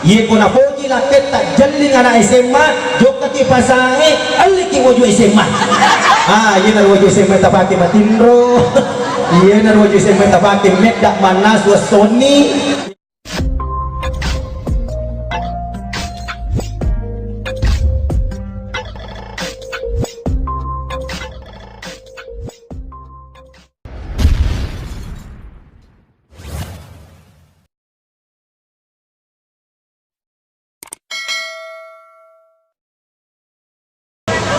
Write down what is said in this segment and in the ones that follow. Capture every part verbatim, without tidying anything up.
Iye ko napoji lakketta jelling anak S M A, jokkaki pasange, elliki waju S M A. Ah, iye na waju S M A tapake matinro. Iye na waju S M A tapake medda mannasu essonni.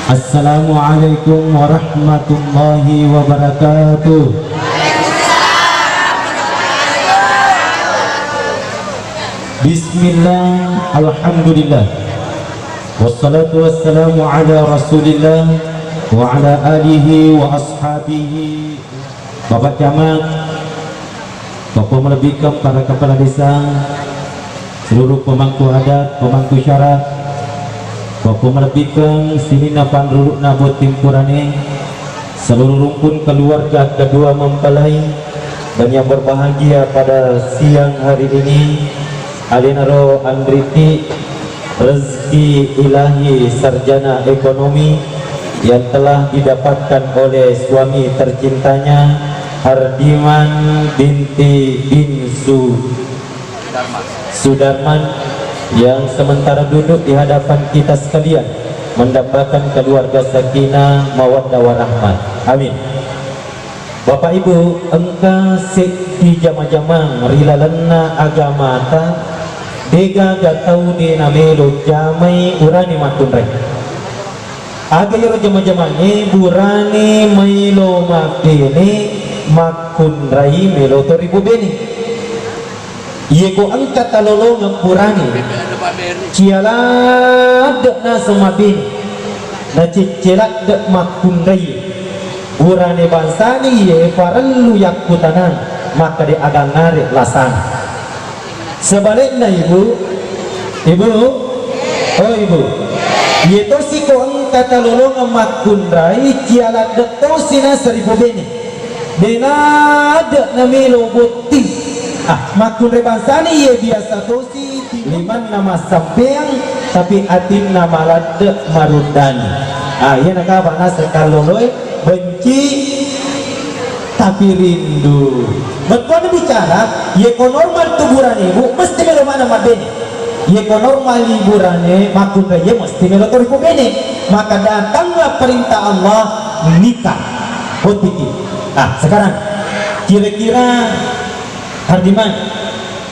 Assalamualaikum warahmatullahi wabarakatuh. Bismillah, alhamdulillah. Wassalatu wassalamu ala Rasulillah wa ala alihi wa ashabihi. Bapak Camat, Bapak malebbikeng para kepala desa, seluruh pemangku adat, pemangku syarat, Bapak malebbikeng sininna panrulu'na botting purane, seluruh rumpun keluarga kedua mempelai, dan yang berbahagia pada siang hari ini, alenaro Andriti Rezeki Ilahi, sarjana ekonomi yang telah didapatkan oleh suami tercintanya, Hardiman binti bin Su-, Sudarman, yang sementara duduk di hadapan kita sekalian, mendambakan keluarga sakinah mawaddah warahmat. Amin. Bapak Ibu, engka seddi jama-jamang ri lalenna agamata, degaga tau de namelo jamai urane makkunrai. Aga iyaro jama-jamangnge? Burane maelo mabbene, makkunrai melo to ripubene. Iye ko engka talolongeng burane, cia ladde naseng mabbene, nacecce ladde makkunrai. Burane bangsana iye parellu yakkutanang, makkeda agangngare lasana. Sebalikna, Ibu, Ibu, oh, Ibu, iye tosi ko engka talolongeng makkunrai, cia ladde tosi naseng ripubene. De ladde namelo botting. Ah, makkunrai bangsana iye biasa tosi limanna massampeang, tapi atinna maladde marundani. Ah, iyana kaba naseng kalloloe, benci tapi rindu. Bettuanna bicara, iye ko normal tu burane, Bu, mesti melo maneng mabbene. Iye ko normal i burane, makkunrai iye mesti melo to ripubene. Maka datanglah perintah Allah, nikah. Bottiki. Ah, sekarang kira-kira Hardiman,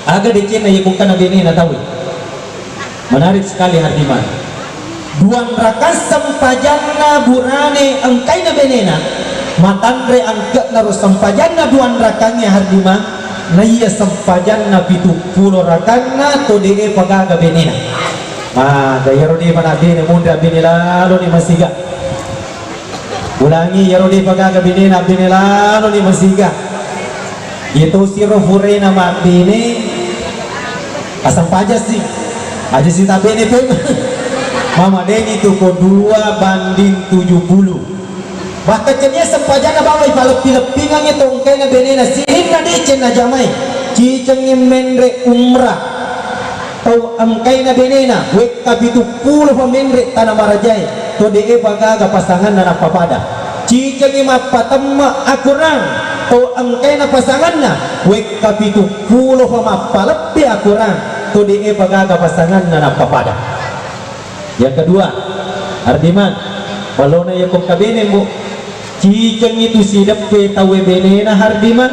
aga decenna iye ko engkana benena tauwe? Menarik sekali, Hardiman. Duanrakang sempajanna burane engkaina benena, matanre angke'na ro sempajanna duanrakangnge, Hardiman, naiya sempajanna pitu pulo rakanna to de'e pagaga benena. Maka iyaro de mana bene munra bene laloni masiga. Ulangi, iyaro de pagaga benena, bene laloni masiga. Iye tosiro furena mabbene, aseng pajasi. Aja sita bene peng. Mama deni tu ko dua banding tujuh puluh. Bahkan cenia sempajanna bawai paleppi-leppingangngi to engkaina benena, sininna deceng najamai. Cicengngi menre umrah. Tau engkaina benena, wekka pitu pulo fa menre tana marajae, to de'e pagaga pasanganna nappapada. Cicengngi mappatemme akurang, tau engkaina pasanganna, wekka pitu pulo fa mappaleppi akurang, to de'e pagaga pasanganna nappapada. Yang kedua, Ardiman, ballona iya ko engka bene, Bu. Cicengngi tu sideppe tauwe benena, Hardiman,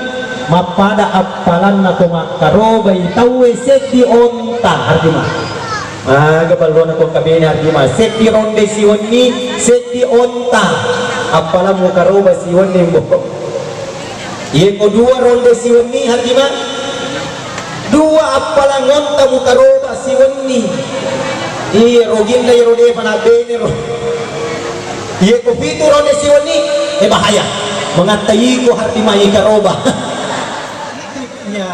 mappada appalanna ko makkarobai tauwe seddi onta, Hardiman. Aga ballona ko engka bene, Hardiman, seddi ronde siwenni, seddi onta. Appalang mukaroba siwenni, Mbok. Iye ko dua ronde siwenni, Hardiman, dua appalang onta mukaroba siwenni. Iye roginna iyaro depa nabbene ro. Iye ko pitu ronde siwenni, eh, bahaya. Mengatta iko, Hardiman, ikaroba. Adabnya,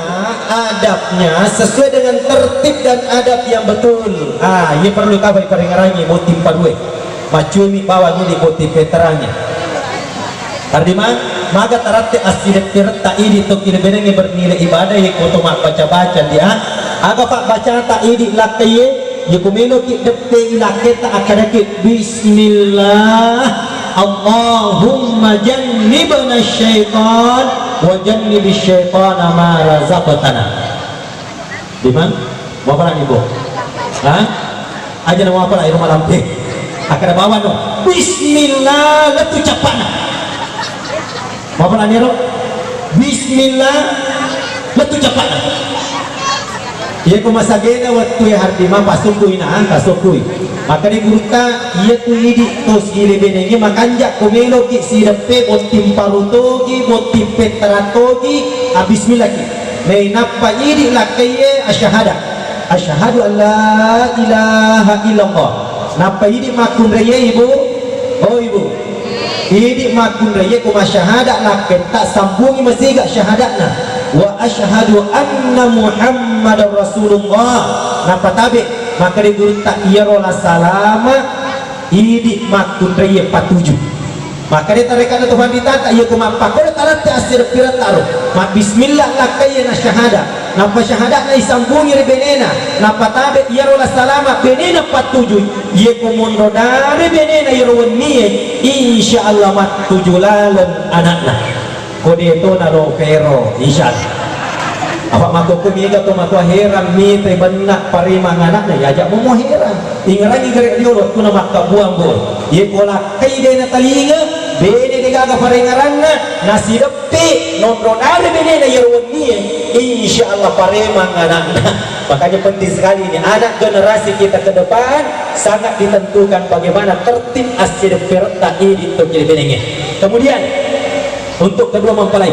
adabnya sesuai dengan tertib dan adab yang betul. Ah, iye perlu kaba iparingarangi botting padue. Maccuemi bawang ini botting veterannya. Hardiman, maga taratte assidetteretta idi tokki lebenengnge bernilai ibadah, iye ko to mabbaca-baca dia, Aga pabbacata idi lakkaiye, yako meloki deppe i lakketta akkadaki, "Bismillah, Allahumma jannibna syaitan, wa jannibis syaitana ma razaqtana." Dimang? Mau apa lagi, Bu? Hah? Aja nama apa lagi, rumah lampe. Akkada bawa no. Bismillah, letu capana. Mapalani ro? Bismillah, lettu capana. Iya ko masagena wettu e Hardimang, pasukui na, pasukui. Makkeda gurutta, iya tu idi to sile benengnge makanja ko meloki sideppe, botting parutogi, botting pettaratogi, a bismillahki. Nainappa idi lakkaiye asyhada. Asyhadu an la ilaha illallah. Nappa idi makkunraiye, Ibu. Oh, Ibu. Idi makkunraiye ko masyahada lakketta, sambungi masiga syahadana. Wa asyhadu anna Muhammadar Rasulullah. Nappa tabe, makkeda gurutta, iyaro la salama idi makkunraiye patuju. Makkeda tarekana to panritata, iya ko mappakkoda taratte assideppirettaro. Mabbismillah lakkaiye na syahada. Nappa syahadana isambungi ri benena. Nappa tabe iyaro la salama benena patujui. Iya ko monro dare benena iyaro wennie, insya Allah mattuju laleng anakna. Ko de to na lo fero, insya Allah. Apa makkokko mega to matua herang mita benna paremang anakna, ya ajak momo herang. Ingerangi gare riolo tuna makkabuang bo. Iya ko lakkai de na talinga, bene de gaga parengeranna, nasidep Ti nonronare benena iyaro wennie, insya Allah paremang anakna. Makanya penting sekali ini, anak generasi kita ke depan sangat ditentukan bagaimana tertib assidepperetta idi to kiri benengnge. Kemudian, untuk kedua mempelai,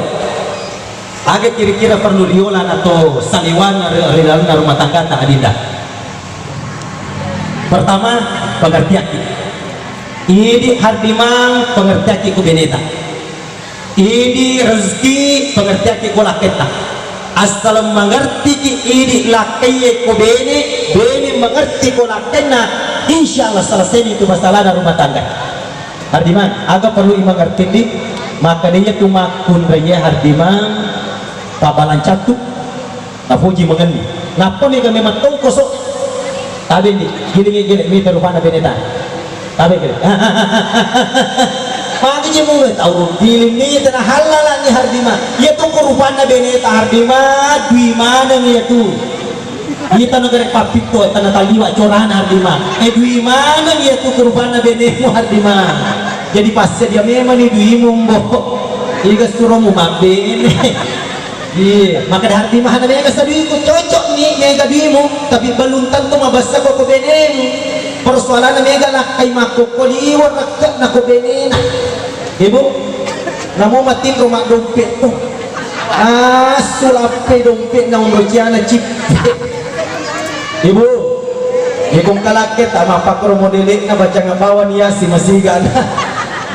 aga kira-kira perlu riola atau saliwang ri, ri dalam rumah tangga ta adinda? Pertama, pengertian. Idi Hardimang pengertian ku beneta. Idi rezeki pengertiakki ko lakketta. Assaleng mangertiki idi lakkaiye ko bene, bene mengerti ko lakkainna, insya Allah selesai itu masalah rumah tangga. Hardimang, aga perlu imengerti di? Maka dia tu makkunraiye Hardimang, pabalang catu. Napuji mengelli. Nappa mega memang tongkoso. Tabe ni, gilingi gile mita rupanna beneta. Tabe gile. Magi je muwe tau giling mita na halala ni Hardimang. Iya tu ko rupanna beneta Hardimang, dui maneng iya tu. Ita na gare pappikko, tana taliwa corana Hardimang. Eh, dui maneng iya tu ko rupanna benemu Hardimang. Jadi passedia memang ni duimu mbo. Iga suromu mabbene. Iya, maka dari mahana mega saduiku cocok ni mega duimu, tapi belum tentu mabessa ko ko benemu. Persoalanna mega lakkai makkokko liwa rekke na ko benena. Ibu, namo matinro maddompet tu. Asu lappe dompet na onro ciana cippe. Ibu, ikong kalakke tak mappakro modelek na bacang bawa niasi masigana.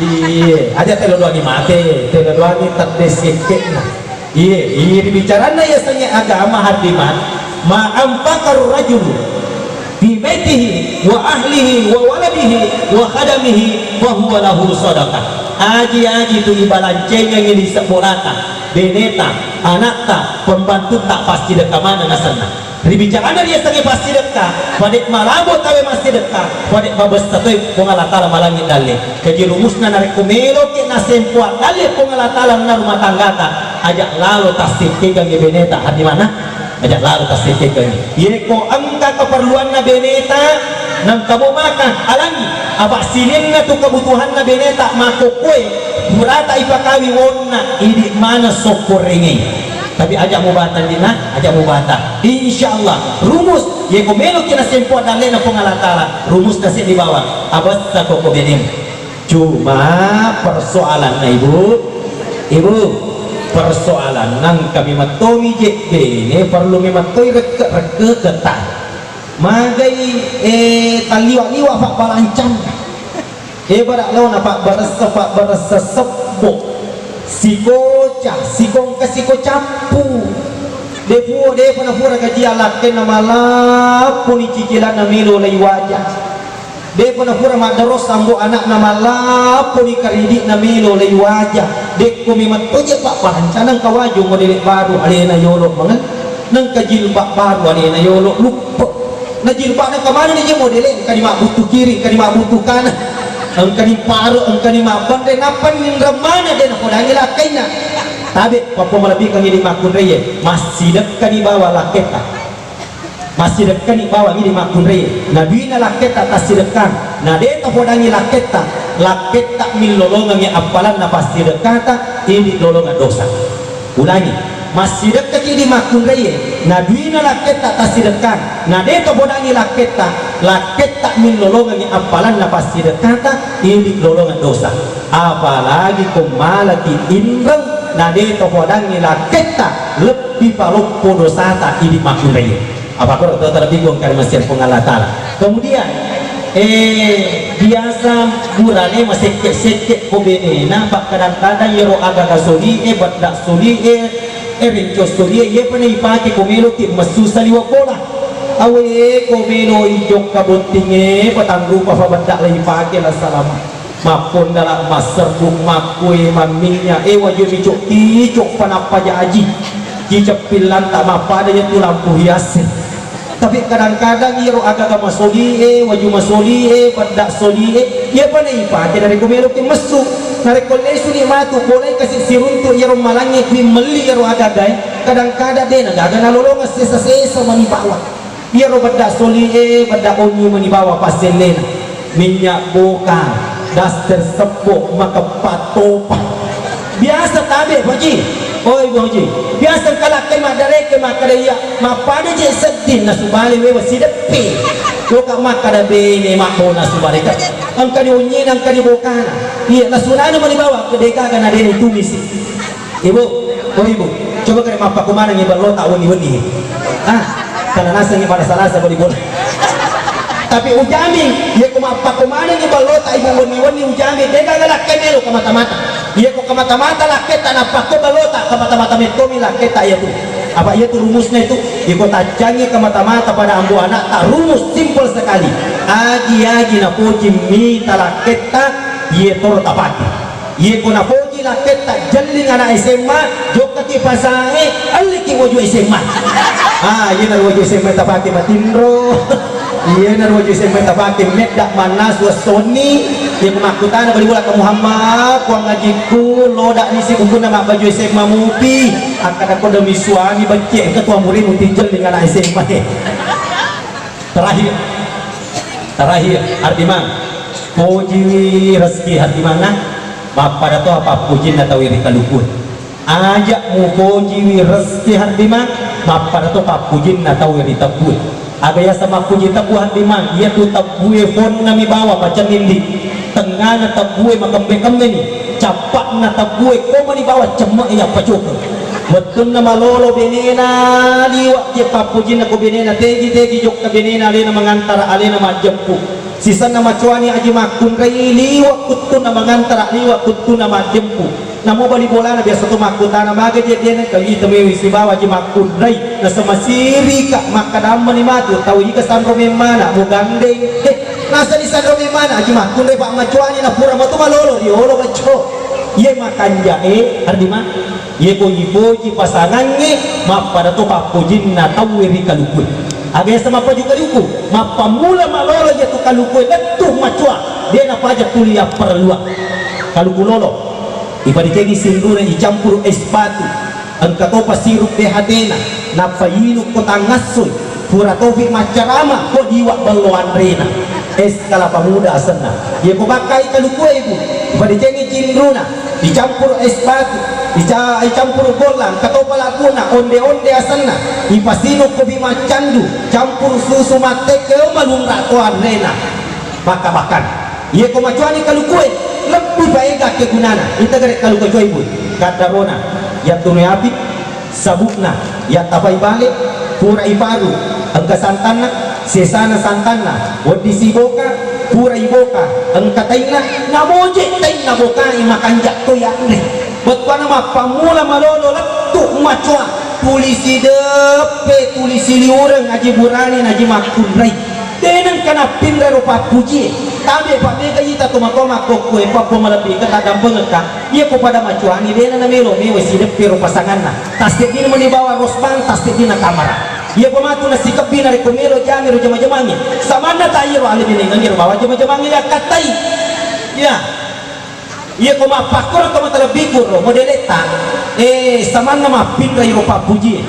Iya, aja telo doani mate, telo doani tadde sekkekna. Iye, iye, ri bicaranna yasengnge agama Hardimang, ma anfaqar rajulu fi baitihi wa ahlihi wa waladihi wa khadamihi fa huwa lahu sadaqah. Aji-aji tu ibalancengengngi di sebbolata, beneta, anatta, pembantutta, pasti dekka maneng asenna. Ri bicaranna riasengnge passidekka, pada malabo tawe massidekka, pada mabessa toi Puang Allah Taala malangi dalle. Jadi rumusna narekko meloki nasempoa dalle Puang Allah Taala na rumah tanggata, aja lalo tassikkekangngi beneta, hati mana? Aja lalo tassikkekangngi. Yeko engka keperluanna beneta, nengka mo maka alangi, apa sininna tu kebutuhanna beneta makokkoe, purata ipakawi wonna, idi mana sokkorengei. Tapi aja mubata nina, aja mubata. Insya Allah, rumus, yeko meloki nasempoa dallena Puang Allah Taala, rumusna seddi bawang. Abessa koko benemu. Cuma persoalanna, Ibu, Ibu, persoalanna engka memettomi je bene, perlu memettoi rekke-rekke keta. Magai, eh, talliwa-liwa pabbalancanna. Eh, pada laona pabbaressa, pabbaressa sebbo. Sikoca, sikongka, sikocappu. De puo, de pernah pura gaji alakkenna malappuni cicilanna melo lai waja. De pernah pura maddaros ambo anakna malappuni karidi'na melo lai waja. Dekko memang toje pabbalancanang kawajo modele baru alena yolo mangen. Nengka jilbab baru alena yolo luppe. Na jilbab nengka maneng ni je modele, engka ni mabbuttu kiri, engka ni mabbuttu kanan, engka ni pare, engka ni mabbenre, nappa ninreng maneng de napodangi lakkainna. Tabe, pappa malebbikangngi idi makkunraie, massidekkani bawang lakketta. Massidekkani bawang idi makkunraie. Naduina lakketta tassidekkang, na de tapodangi lakketta, lakketta millolongengngi appalanna passidekkata, idi lolongeng dosa. Ulangi, massidekkaki idi makkunraie, naduina lakketta tassidekkang, na de topodangi lakketta, lakketta millolongengngi appalanna passidekkata, idi lolongeng dosa. Apalagi ko malaki inreng, na de topodangi lakketta, lebbi paloppo dosata idi makkunraie. Apa koro to terlebih kong kari masir Puang Allah Ta'ala. Kemudian, eh, biasa burane masekke-sekke ko benena, pakkadang-kadang yero agaga solie, badda solie, eh, rinco solie, yepa na ipake ko meloki messu saliweng bola. Awe ko melo ijokka bottinge, patang rupa fa badda la ipake la salama. Mappondala masserbu makkue mamminnya, eh, wajue micok-icok panappa jaji. Kiceppillanta mappada yatu lampu hiasse. Tapi kadang-kadang iyaro agaga masolie, waju masolie, badda solie, iyapa na ipake narekko meloki messu. Narekko lesuni matu, bolai kasi siruntu iyaro malangnge kui melli iyaro agagae, kadang-kadang de nagaga nalolongeng sesa-sesa mani bawang. Iyaro bedda solie, bedda onyi mani bawang passellena. Minyak boka, daster sebbo, makeppa topa. Biasa tabe, Pak Haji. Oi, Bu Haji. Biasa kalakkai maddareke makkada iya, mappada je sedding nasubale wewa sideppe. Loka makkada bene mabbo nasubale ka. Engka di onyina, engka di bokana. Iya, nasunana mani bawang, degaga nadene tumisi. Ibu, oh ibu, coba kare mappakumanengi ballota wenni-wenni. Ah, tala nasengi pada salasa bali bola. Tapi ujami, iya ko mappakumanengi ballota ibu wenni-wenni ujami, degaga lakkai melo ka mata-mata. Iya ko ka mata-mata lakketta nappakko ballota, ka mata-mata mettomi lakketta iya tu. Apa iya tu rumusna itu? Iya ko taccangi ka mata-mata pada ambo anakta, rumus simple sekali. Agi-agi napoji mita lakketta, iya toro tapake. Iye ko napoji lakketta jelling anak S M A, jokkaki pasange, alliki waju S M A. Ah, iye naro waju S M A tapake matinro. Iye naro waju S M A tapake medda mannasu essonni. Iye ko makkutana bali bola ka Muhammad, puang ngajikku, loda ni si bumbunna mabbaju S M A mupi. Akkada ko demi suami becce, engka tua murimu ti jelling anak S M A. Terakhir, terakhir, Hardimang, pojiwi rezeki Hardimang, nah, mappada to apa pujinna tau ri kalukue. Aja mupojiwi rezeki Hardimang, mappada to pappujinna tau ri tebbue. Aga yasa mappuji tebbu Hardimang, iya tu tebbue fonna mi bawa pacanning di tengngana tebbue makembe-kembe ni, cappa'na tebbue koma ni bawa cemme iya pacokeng. Wettunna malolo benena liwa je pappujinna ko benena tegi-tegi jokka benena alena mangantara alena majjeppu. Sisenna macoani aji makkunrai liwa kuttunna mangantara liwa kuttunna majjeppu. Namo bali bolana biasa to makkutana maga je dena kawita mewi sibawa aji makkunrai. Nasama sirika makkadammani matu tau ika sanro memmana mugandeng. He, nasani sanro memmana aji makkunrai pa macoani na pura matu malolo riolo bacco. Iye makanja'e, Hardimang. Iye ko ipoji pasangangnge, mappada to pappojinna tauwe ri kalukue. Aga yasa mappaju kaluku? Mappammula malolo iyatu kalukue lettu macoa, de napaja tuli apparelluang. Kaluku lolo, ipadecengi sinruna icampuru es batu, engka topa sirup B H T-na, nappa inung ko tangassoi, pura topi maccarama ko diwa bello anrena. Es kalapa muda asenna. Iye ko bakkai kalukue ibu, ipadecengi cinruna, dicampuru es batu, dica-, dicampuru bolla, engka topa labbuna, onde-onde asenna, ipasinung kopi maccandu, campuru susu mattekke, malunra to anrena. Bakka-bakkan. Iye ko macoani kalukue, lebbi paega kegunana. Ita gare kaluku coibu. Kaddarona, yattunui api, sabukna, yattapai bale, pura iparu, engka santanna, sesana santanna, wedding siboka, pura iboka, engka tainna, namoje tainna bokai makanja toi anre. Bettuanna mappammula malolo lettu macoa, tuli sideppe, tuli siliureng, aji burane, naji makkunrai. Tenengka nappinra ro pappujie. Tabe pabbega ita tomatoa makkokkoe pappo malebbi ke taddampengekka. Iya ko pada macuani dena namelo mewe sideppe ro pasanganna. Tasseddina meni bawa rosbang, tasseddina kamara. Iya ko matu nasikebbi narekko melo jami ro jama-jamangnge. Samanna ta iyaro ale benengengnge ro bawa jama-jamangnge yakkattai. Iya. Iya ko mappakkoro to matalebbiku ro modeletta. Eh, samanna mappinrai ro pappujie.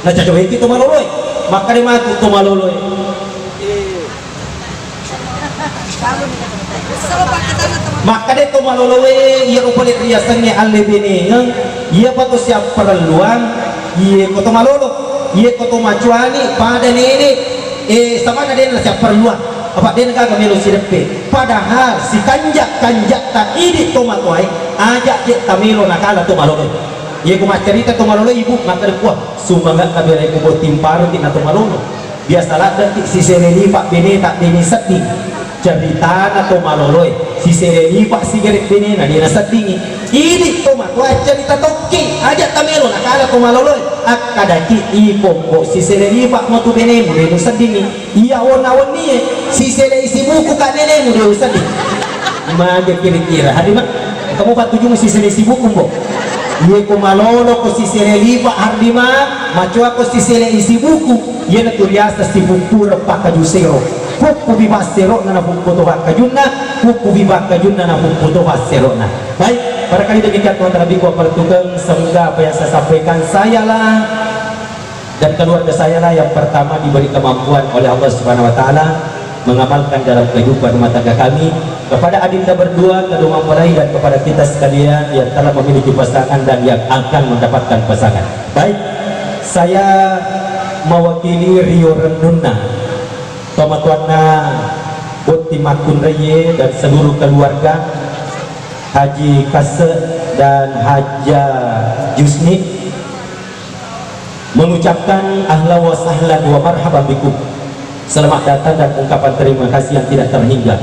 Nacacoki to maloloe. Makkade matu to maloloe. Makkade to maloloe, iyaro pole riasengnge alle benengeng, iyapa to siapparelluang, iye ko to malolo, iye ko to macuani, pada nene, eh, samanna dena siapparelluang, apa dena gaga melo sideppe. Padahal sikanja-kanjatta idi tomatoae, aja je tamelo nakala to maloloe. Iye ko maccarita to maloloe, ibu, makkade, "Wah, sumanga'na belae ku botting paruki na to malolo." Biasa laddeki sisele lipa beneta deni sedding. Ceritana to maloloe, sisele lipa sigere benena dena seddingi. Idi to matoa carita tokki, aja tamelo nakala to maloloe. Akkadaki ipombo sisele lipa matu benemu deni seddingi. Iya wonna wennie sisele isi buku ka nenemu deni sedding. Mage kira-kira. Hadi ma, kamu patujung sisele isi buku, Mbo? Iye ko malolo ko sisele lipa, Hardima, macoa ko sisele isi buku. Iyanatu riaseng sipuppureng pakkaju sero. Puppupi passero'na na puppu to pakkajunna, puppupi pakkajunna na puppu to passero'na. Baik, barangkali demikian teman-teman biku apaltukeng, semoga apa yang saya sampaikan sayalah dan keluarga sayalah yang pertama diberi kemampuan oleh Allah Subhanahu wa Ta'ala mengamalkan dalam kehidupan rumah tangga kami, kepada adinda berdua, kedua mempelai, dan kepada kita sekalian yang telah memiliki pasangan dan yang akan mendapatkan pasangan. Baik, saya mewakili Rio Rendunna, tomatoanna Botting Makkunraie dan seluruh keluarga, Haji Kasse dan Haja Jusni, mengucapkan ahlan wa sahlan wa marhaban bikum. Selamat datang dan ungkapan terima kasih yang tidak terhingga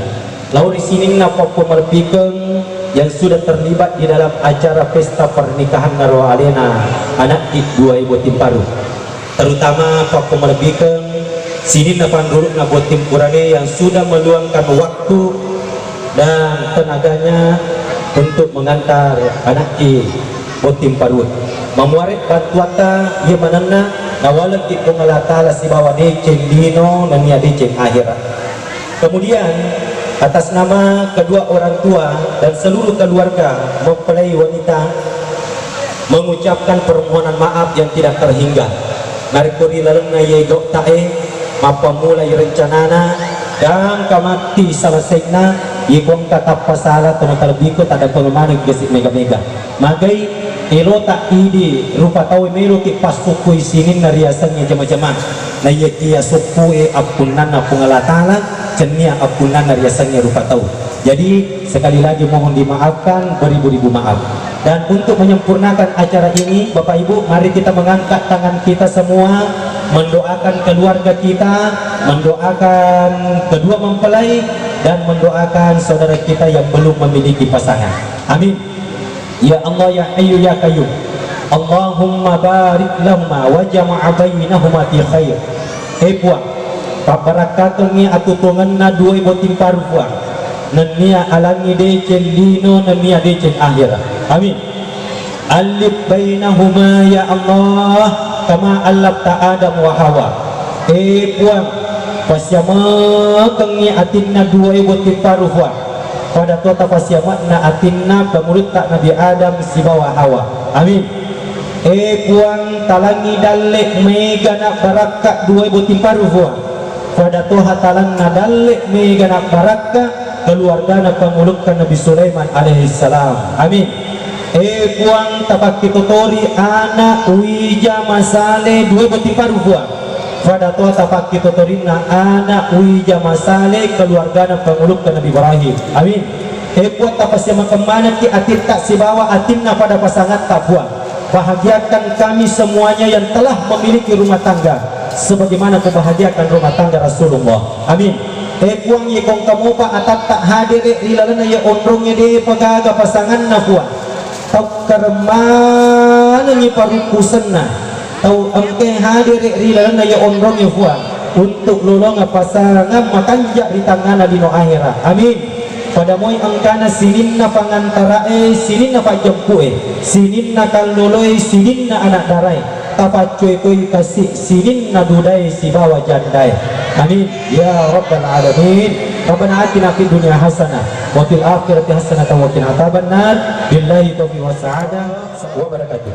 lao ri sininna pappa malebbikeng yang sudah terlibat di dalam acara pesta pernikahan naro alena anakki dua e Botting Paru. Terutama pappa malebbikeng sininna panruru'na Botting Purane yang sudah meluangkan waktu dan tenaganya untuk mengantar anakki Botting Paru. Mamuare bantuatta iya manenna nawalengki Puang Allah Ta'ala sibawa deceng lino nennia deceng akhirat. Kemudian, atas nama kedua orang tua dan seluruh keluarga mempelai wanita, mengucapkan permohonan maaf yang tidak terhingga. Narekko ri lalenna iye gau'ta e, mappammulai rencanana, gangka matti salesainna, iko engka tappa sala to matalebiko taddampengeng maneng gesi mega-mega. Magai elota idi rupa tau meloki passukkui sininna riasengnge jama-jamang. Naiyakiya sukku e appunnanna Puang Allah Ta'ala, cennia appunnanna riasengnge rupa tau. Jadi, sekali lagi mohon dimaafkan, beribu-ribu maaf. Dan untuk menyempurnakan acara ini, Bapak Ibu, mari kita mengangkat tangan kita semua, mendoakan keluarga kita, mendoakan kedua mempelai, dan mendoakan saudara kita yang belum memiliki pasangan. Amin. Ya Allah, ya Hayyu, ya Qayyum. Allahumma barik lahuma wa jama'a bainahuma fi khair. Eh Puang, pabbarakkakengngi atutuongenna dua e Botting Paru, Puang. Nennia alangngi deceng lino, nennia deceng akhirat. Amin. Allif bainahuma ya Allah, kama allafta Adam wa Hawa. Eh Puang, passiamakengngi atinna dua e Botting Paru, Puang. Pada to tapassiama'na atinna pangulutta Nabi Adam sibawa Hawa. Amin. Eh Puang, talangngi dalle mega na barakka dua e Botting Paru, Puang. Pada toha talanna dalle mega na barakka keluargana pangulutta Nabi Sulaiman alaihissalam. Amin. Eh Puang, tapakkitotori ana uija masale dua e Botting Paru, Puang. Pada toha tapakkitotorinna ana uija masale keluargana pangulutta Nabi Ibrahim. Amin. Eh Puang, tapasiamakeng manekki atitta sibawa atinna pada pasangatta, Puang. Bahagiakan kami semuanya yang telah memiliki rumah tangga sebagaimana kubahagiakan rumah tangga Rasulullah. Amin. Eh Puang, ye kongka mopa atatta hadere ri lalenna ye onrongnge de pagaga pasanganna, Puang. Tau karemmanengi parukkusenna. Tau engkae hadere ri lalenna ye onrongnge, Puang. untuk lolongeng pasangan makanja ri tangngana lino ahera. Amin. Pada moi engkana sininna pangantarae, sininna pajjempu'e, sininna kalloloe, sininna anak darae, tapaccoi-koi kasi sininna dudae sibawa jandae. Amin ya rabbal alamin. Rabbana atina fid dunya hasanah wa fil akhirati hasanah wa qina adzabannar. Billahi taufiq was sa'adah wa barakatuh.